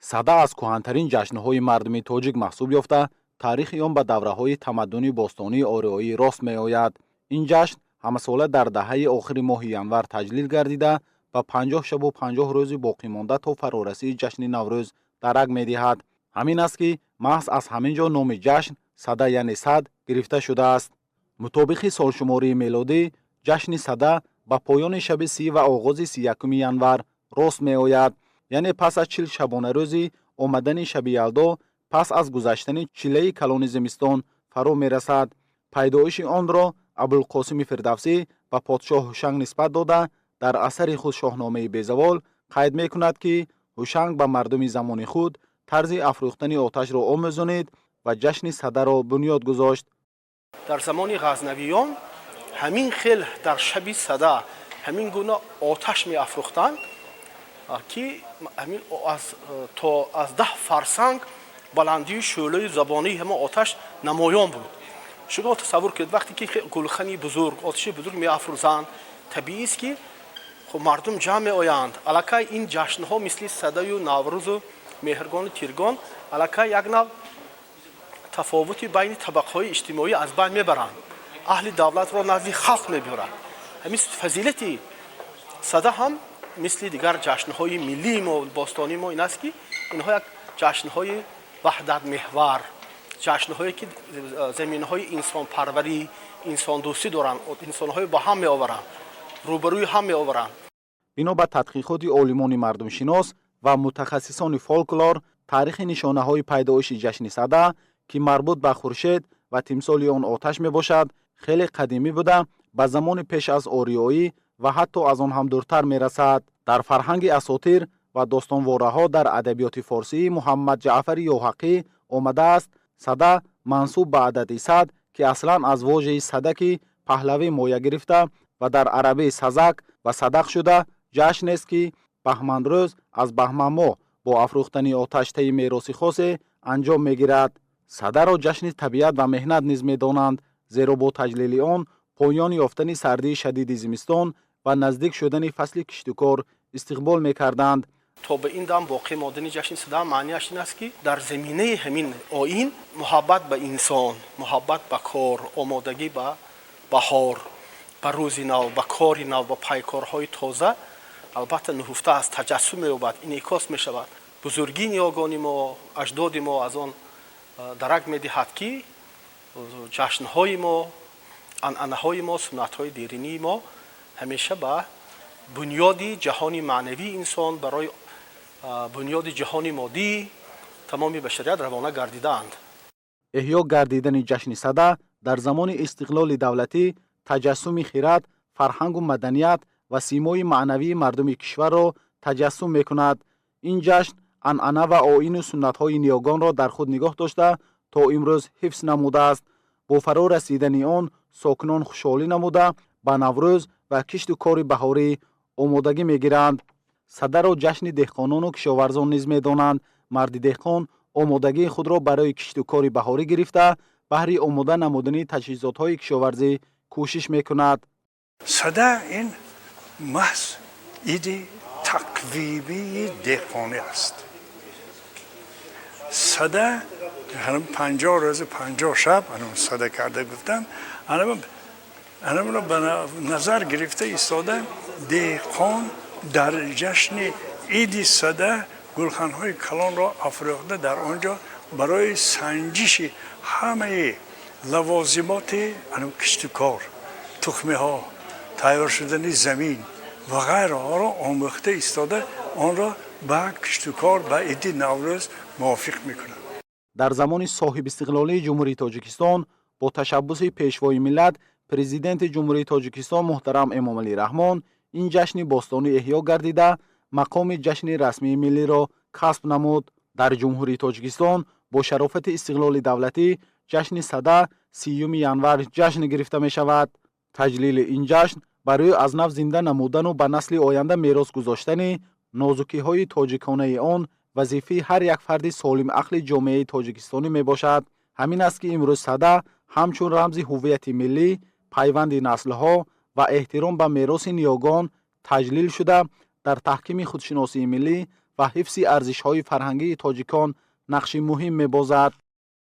Сада аз кӯҳантарин ҷашнҳои мардуми тоҷик маҳсуб ёфта, таърихи он ба давраҳои тамаддуни бостонии ориёӣ рост меояд. Ин ҷашн ҳамасола дар даҳаи охири моҳи январ таҷлил гардида, ба 50 шабу 50 рӯзи боқимонда то фарорасии ҷашни Наврӯз дарак медиҳад. Ҳамин аст, ки маҳз аз ҳамин ҷо номи ҷашн Сада, яъне сад, гирифта шудааст. Мутобиқи солшумории мелодӣ, ҷашни Сада ба поёни шаби 30 ва оғози 31-уми январ рост меояд, яъне пас аз 40 шабонарӯзи омадани шаби Ялдо, пас аз гузаштани чилаи калони зимистон фаро мерасад. Пайдоиши онро Абулқосими Фирдавсӣ ба подшоҳ Ҳушанг нисбат дода, дар асари худ «Шоҳномаи безавол» қайд мекунад, ки Ҳушанг ба мардуми замони худ тарзи афрӯхтани оташро омӯзонид ва ҷашни Садаро бунёд гузошт. Дар замони Ғазнавиён ҳамин хел дар шаби Сада ҳамин гуна оташ меафрӯхтанд, ки ҳамин то аз 10 фарсанг баландии шӯълаи забонии ҳамон оташ намоён буд. Шумо тасаввур кунед, вақте ки гулхани бузург, оташи бузург меафрӯзанд, табиист, ки хуб мардум ҷамъ меоянд. Аллакай ин ҷашнҳо, мисли Садаю Наврӯзу Меҳргону Тиргон, аллакай як нав тафовути байни табақаҳои иҷтимоӣ аз байн мебаранд, аҳли давлатро назди халқ мебиёрад. Ҳамин фазилати Сада ҳам мисли дигар ҷашнҳои миллии мо, бостонии мо ин аст, ки инҳо як ҷашнҳои ваҳдатмеҳвар, ҷашнҳое ки заминаҳои инсонпарварӣ, инсондӯстӣ доранд, инсонҳои ба ҳам меоваранд, рӯбарӯи ҳам меоваранд. Бино ба тадқиқоти олимони мардумшинос ва мутахассисони фолклор, таърихи нишонаҳои пайдоиши ҷашни Сада, ки марбут ба хуршед ва тимсоли он оташ мебошад, хеле қадимӣ буда, ба замони пеш аз ориёӣ ва ҳатто аз он ҳам дуртар мерасад. Дар фарҳанги асотир ва достонвораҳо дар адабиёти форсии Муҳаммад Ҷаъфари Ёҳақӣ омадааст: Сада мансуб ба адади 100, ки аслан аз вожаи садаки паҳлавӣ моя гирифта ва дар арабӣ сазак ва садақ шуда, ҷашнест, ки баҳманрӯз аз баҳманмоҳ бо афрӯхтани оташ таи мероси хосе анҷом мегирад. Садаро ҷашни табиат ва меҳнат низ медонанд, зеро бо таҷлили он поён ёфтани сардии шадиди зимистон ва наздик шудани фасли киштукор истиқбол мекарданд. То ба ин дам боқӣ мондани ҷашни Сада маънияш ин аст, ки дар заминаи ҳамин оин муҳаббат ба инсон, муҳаббат ба кор, омодагӣ ба баҳор, ба рӯзи нав, ба кори нав, ба пайкорҳои тоза албатта нуҳуфта аст, таҷассум меёбад, инъикос мешавад. Бузургии ниёгони мо, аҷдоди мо аз он дарак медиҳад, ки ҷашнҳои мо, анъанаҳои мо, суннатҳои деринии мо ҳамеша ба бунёди ҷаҳони маънавии инсон, барои бунёди ҷаҳони моддии тамоми башарият равона гардидаанд. Эҳё гардидани ҷашни Сада дар замони истиқлоли давлатӣ таҷассуми хирад, фарҳангу маданият ва симои маънавии мардуми кишварро таҷассум мекунад. Ин ҷашн анъана ва оину суннатҳои ниёгонро дар худ нигоҳ дошта, то имрӯз ҳифз намудааст. Бо фаро расидани он сокинон хушҳолӣ намуда, ба Наврӯз ва кишту кори баҳорӣ омодагӣ мегиранд. Садаро ҷашни деҳқонону кишоварзон низ медонанд. Марди деҳқон омодагии худро барои кишту кори баҳорӣ гирифта, баҳри омода намудани таҷҳизотҳои кишоварзӣ кӯшиш мекунад. Сада ин маҳз иди тақвимии деҳқонӣ аст. Сада 50 рӯзу 50 шаб сада карда гуфтам, анамро ба назар гирифта истода, деҳқон дар ҷашни иди Сада гулханҳои калонро афрӯхта, дар он ҷо барои санҷиши ҳамаи лавозимоти киштукор, тухмиҳо, тайёр шудани замин ва ғайраҳоро омӯхта истода, онро ба киштукор, ба иди Наврӯз мувофиқ мекунад. Дар замони соҳибистиқлолии Ҷумҳурии Тоҷикистон бо ташаббуси Пешвои миллат, Президенти Ҷумҳурии Тоҷикистон муҳтарам Эмомалӣ Раҳмон ин ҷашни бостонӣ эҳё гардида, мақоми ҷашни расмии миллиро касб намуд. Дар Ҷумҳурии Тоҷикистон бо шарофати истиқлоли давлатӣ ҷашни Сада 30-юми январ ҷашн гирифта мешавад. Таҷлили ин ҷашн барои аз нав зинда намудану ба насли оянда мерос гузоштани нозукиҳои тоҷиконаи он вазифаи ҳар як фарди солимақли ҷомеаи тоҷикистонӣ мебошад. Ҳамин аст, ки имрӯз Сада ҳамчун рамзи ҳуввияти миллӣ, пайванди наслҳо ва эҳтиром ба мероси ниёгон таҷлил шуда, дар таҳкими худшиносии миллӣ, ва ҳифзи арзишҳои фарҳангии тоҷикон нақши муҳим мебозад.